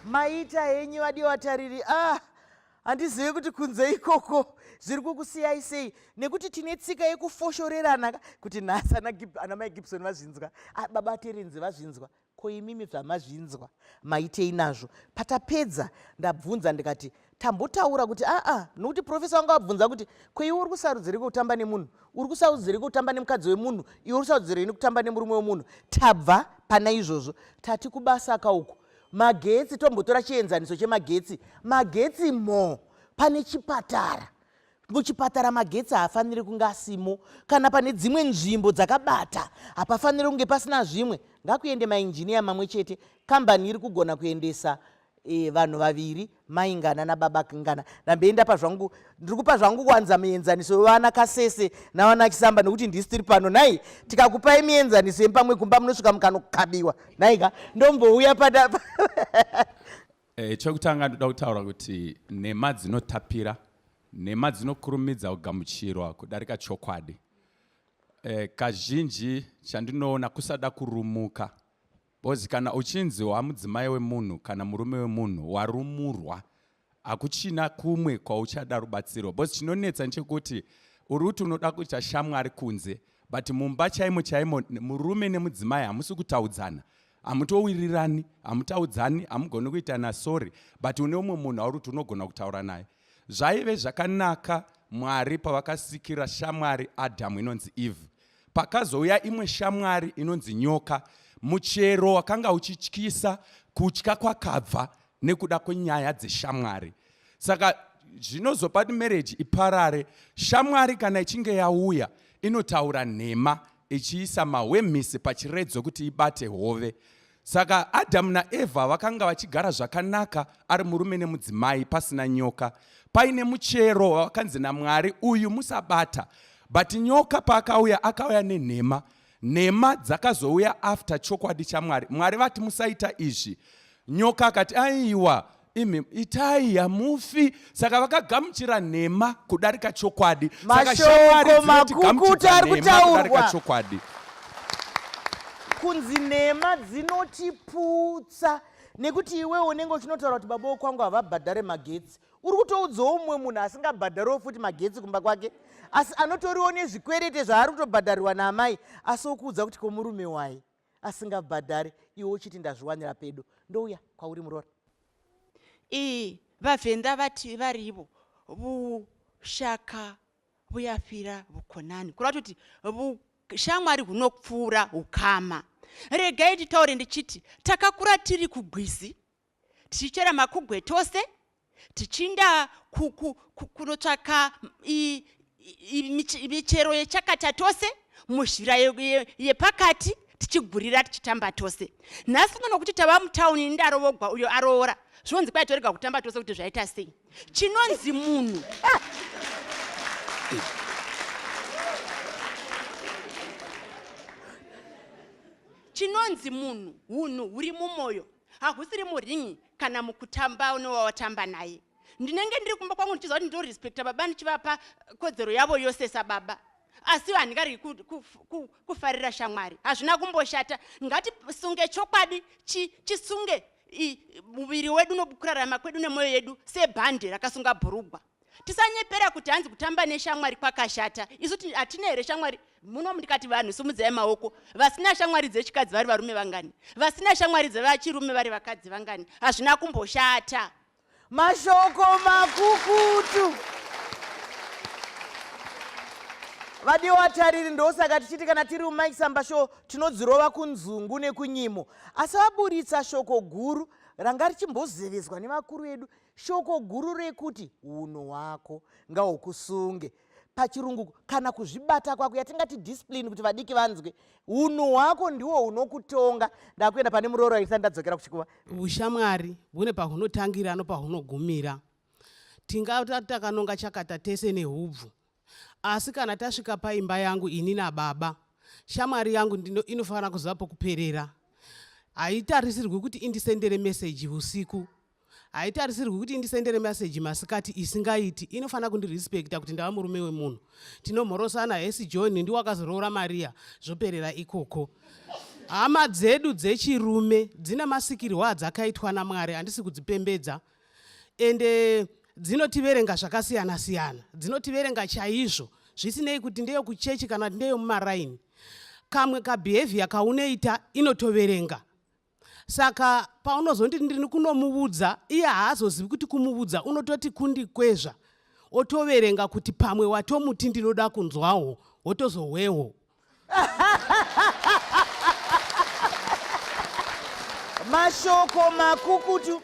Maita henyu vadiwa vatariri. Ah, handizivi kuti kunze ikoko zviri kukusiyai sei nekuti tine tsika yekufoshorerana ka kuti nhasi ana, ana mai Gibson vazvinzwa, ah, baba Terenzi vazvinzwa. Ko imimi zvamazvinzwa maitei nazvo? Patapedza ndabvunza ndikati tambotaura kuti aa nokuti profesa vanga vabvunza kuti ko iwe uri kusarudzirei kutamba nemunhu uri kusarudzirei kutamba nemukadzi wemunhu iwe uri kusarudzirei nekutamba nemurume wemunhu tabva pana izvozvo tati kubasa kauku magetsi tombotora chienzaniso chemagetsi magetsi mo pane chipatara Muchipatara magetsi haafaniri kunge asimo kana pane dzimwe nzvimbo dzakabata hapafaniri kunge pasina zvimwe. Ngakuende mainjiniya mamwe chete. Kambani iri kugona kuendesa e, vanhu vaviri mai ngana nababa ngana. Ndambe ndapa zvangu ndiri kupa zvangu kuwanza mienzaniso yevana Kasese navana Chisamba nekuti ndisu tiri pano nhai. Tikakupai mienzaniso yepamwe kumba munosvika mukanokabiwa nhaika ndombouya pada E, chekutanga ndoda kutaura kuti nhema dzinotapira, nhema dzinokurumidza kugamuchirwa kudarika chokwadi. E, kazhinji chandinoona kusada kurumuka because kana uchinzi wamudzimai wemunhu kana murume wemunhu warumurwa hakuchina kumwe kwauchada rubatsiro because chinonetsa nchekuti uri kuti unoda kuita shamwari kunze but mumba chaimo chaimo murume nemudzimai hamusi kutaudzana hamutowirirani hamutaudzani hamugoni kuitana sorry but une umwe munhu auri kuti unogona kutaura naye zvaive zvakanaka mwari pavakasikira shamwari adhamu inonzi eve pakazouya imwe shamwari inonzi nyoka muchero wakanga uchityisa kutya kwakabva nekuda kwenyaya dzeshamwari saka zvinozopa kuti marriage iparare shamwari kana ichinge yauya inotaura nhema ichiisa mahwemhisi pachiredzo kuti ibate hove saka adhamu naevha vakanga vachigara zvakanaka ari murume nemudzimai pasina nyoka paine muchero wavakanzi namwari uyu musabata but nyoka paakauya akauya nenhema nhema dzakazouya after chokwadi chamwari mwari vati musaita izvi nyoka akati aiwa imi itai hamufi saka vakagamuchira nhema kudarika chokwadi saka shamwari makukutu ari kutaurwa chokwadi kunzi nhema dzinotiputsa nekuti iwewe unenge uchinotaura kuti baba wokwangu havabhadhare magetsi uri kutoudzawo mumwe munhu asingabhadhariwo futi magetsi kumba kwake asi anotoriwo nezvikwerete zvaari kutobhadharirwa naamai asi okuudza kuti komurume wai asingabhadhari iwe uchiti ndazviwanira pedo ndouya kwauri muroora ii vavhenda vati varivo vushaka vuyafira vukonani kureva kuti vushamwari hunopfuura ukama regai nditaure ndichiti takakura tiri kugwizi tichichera makugwe tose tichinda kunotsvaka michero yechakata tose muzhira yepakati tichigurira tichitamba tose nhasi uno nokuti tava mutauni ndarovogwa uyo aroora zvinonzi kwai torega kutamba tose kuti zvaita sei chinonzi munhu chinonzi munhu hunhu huri mumwoyo hahusiri muringi kana mukutamba newawatamba naye ndinenge ndiri kumba kwangu ndichiziva kuti ndorespecta baba ndichivapa kodzero yavo yose sababa asi handingaregi kufarira shamwari hazvina kumboshata ngatisunge chokwadi chisunge muviri wedu nokurarama kwedu nemwoyo yedu sebhande rakasunga bhurugwa tisanyepera kuti hanzi kutamba neshamwari kwakashata isu hatina here shamwari muno ndikati vanhu simudzai maoko vasina shamwari dzechikadzi vari varume vangani vasina shamwari dzevachirume vari vakadzi vangani hazvina kumboshata mashoko makukutu vadiwa tariri ndosaka tichiti kana tiri mumaisamba show tinodzirova kunzungu nekunyimo asi vaburitsa shoko guru ranga richimbozevezwa nevakuru vedu Shoko guru rekuti hunhu hwako ngahukusunge pachirungu kana kuzvibata kwako yatingati discipline kuti vadiki vanzwe hunhu hwako ndiwo hunokutonga ndakuenda pane muroora isati ndadzokera kuchikuva ushamwari hune pahunotangira nopahunogumira tingata takanonga chakata tese nehubvu asi kana tasvika paimba yangu ini nababa shamwari yangu inofanira kuziva pokuperera haitarisirwi kuti indisendere meseji usiku Haitarisirwi kuti indisendere message masikati isingaiti. Inofanira kundirespecta kuti ndava murume wemunhu. Tinomhorosana hesi John ndiwe wakazoroora Maria zvoperera ikoko. Hama dzedu dzechirume dzine masikirwo adzakaitwa naMwari, handisi kudzipembedza, ende dzinotiverenga zvakasiyana siyana, dzinotiverenga chaizvo, zvisinei kuti ndeyekuchechi kana kuti ndeyemumaraini. Kamwe kabehavior kaunoita inotoverenga. Saka paunozonditi ndiri kunomuvudza, iye haazozivi kuti kumuvudza unototi kundikwezva, otoverenga kuti pamwe watomuti ndinoda kunzwawo, wotozohwewo. Mashoko makukutu.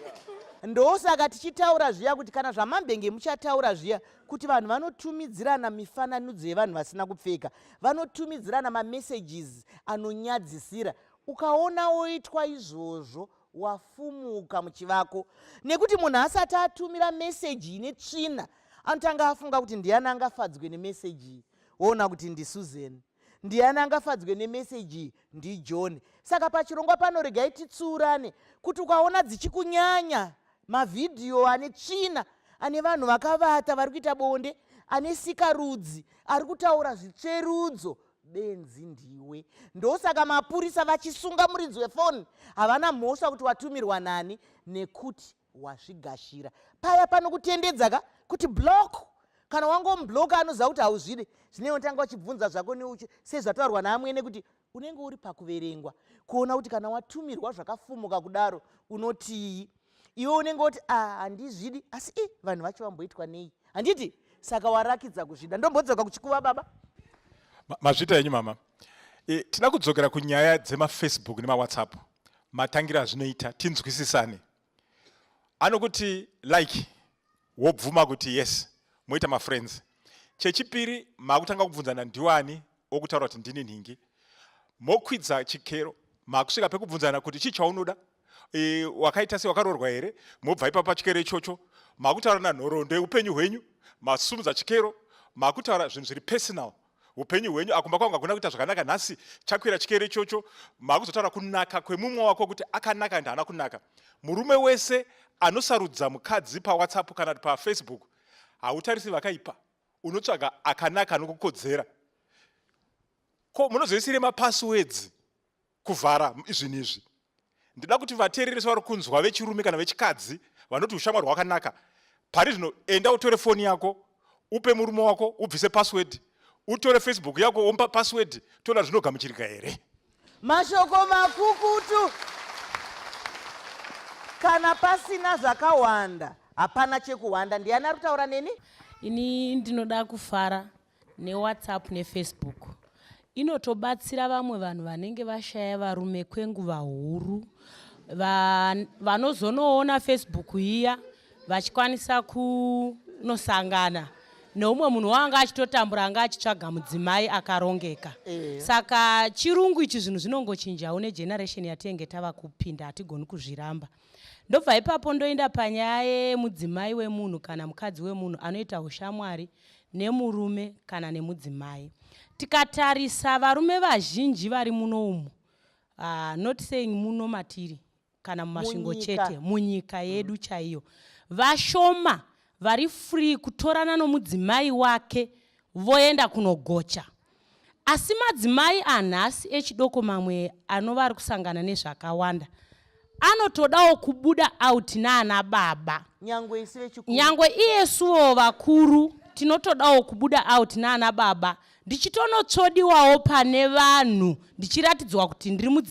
Ndosaka tichitaura zviya kuti kana zvamambenge muchataura zviya kuti vanhu vanotumidzirana mifananidzo yevanhu vasina kupfeka, vanotumidzirana mamessages anonyadzisira. Ukaona woitwa izvozvo wafumuka muchivako, nekuti munhu asati atumira meseji ine tsvina anotanga afunga kuti ndiani angafadzwe nemeseji iyi, woona kuti ndiSusan, ndiani angafadzwe nemeseji iyi, ndiJohn. Saka pachirongwa pano regai titsuurane kuti ukaona dzichikunyanya mavhidhiyo ane tsvina, ane vanhu vakavata vari kuita bonde, ane sikarudzi, ari kutaura zvitsverudzo, benzi ndiwe. Ndosaka mapurisa vachisunga muridzi wefoni, havana mhosva kuti watumirwa nani, nekuti wazvigashira. Paya panokutendedza ka kuti block, kana wangomubloka anoziva kuti hauzvide. Zvinenge unotanga uchibvunza zvako neuchi sezvataurwa naamwene kuti unenge uri pakuverengwa kuona kuti kana watumirwa zvakafumuka kudaro unotii. Iwe unenge woti ah, handizvidi, asi i vanhu vacho vamboitwa nei, handiti? Saka warakidza kuzvida. Ndombodzoka kuchikuva baba. Mazvita henyu mama. Tida kudzokera kunyaya dzemafacebook nemawhatsapp, matangira azvinoita tinzwisisane. Anokuti like, wobvuma kuti yes, moita mafriends. Chechipiri, makutanga kubvunzana ndiwani okutaura kuti ndini nhingi, mokwidza chikero, makusvika pekubvunzana kuti chii chaunoda, wakaita sei, wakaroorwa here, mobva ipapo pachikero ichocho makutaurana nhoroondo yeupenyu hwenyu, masumudza chikero, makutaura zvinhu zviri personal, upenyu hwenyu, akumba kwangu hakuna kuita zvakanaka nhasi, chakwira chikero ichocho, makuzotaura kunaka kwemumwe wako kuti akanaka and haana kunaka. Murume wese anosarudza mukadzi pawhatsapp kana kuti pafacebook, hautarisi vakaipa, unotsvaga akanaka anokukodzera. Ko munozoisire mapasswords kuvhara zvinhu izvi? Ndida kuti vateereresi vari kunzwa vechirume kana vechikadzi vanoti ushamwari hwakanaka, pari zvino enda utore foni yako upe murume wako, ubvise password, utore Facebook yako womupa password, toona zvinogamuchirika here. Mashoko makukutu. Kana pasina zvakawanda hapana chekuhwanda. Ndiani ari kutaura neni? Ini ndinoda kufara neWhatsApp neFacebook. Inotobatsira vamwe vanhu vanenge vashaya varume kwenguva huru, vanozonoona Facebook iya vachikwanisa kunosangana neumwe munhu waanga achitotambura, anga achitsvaga mudzimai akarongeka. Saka chirungu ichi zvinhu zvinongochinjawo negeneration yatinenge tava kupinda, hatigoni kuzviramba. Ndobva ipapo ndoenda panyaya yemudzimai wemunhu kana mukadzi wemunhu anoita ushamwari nemurume kana nemudzimai. Tikatarisa varume vazhinji vari muno umu, not saying muno matiri kana muMasvingo chete, munyika yedu chaiyo, vashoma vari free kutorana nomudzimai wake voenda kunogocha. Asi madzimai anhasi echidoko mamwe anova ari kusangana nezvakawanda anotodawo kubuda out naana baba, nyangwe isu vechikuru, nyangwe iyesuwo vakuru tinotodawo kubuda out naana baba, ndichitonotsvodiwawo pane vanhu ndichiratidzwa kuti ndiri mudzimai.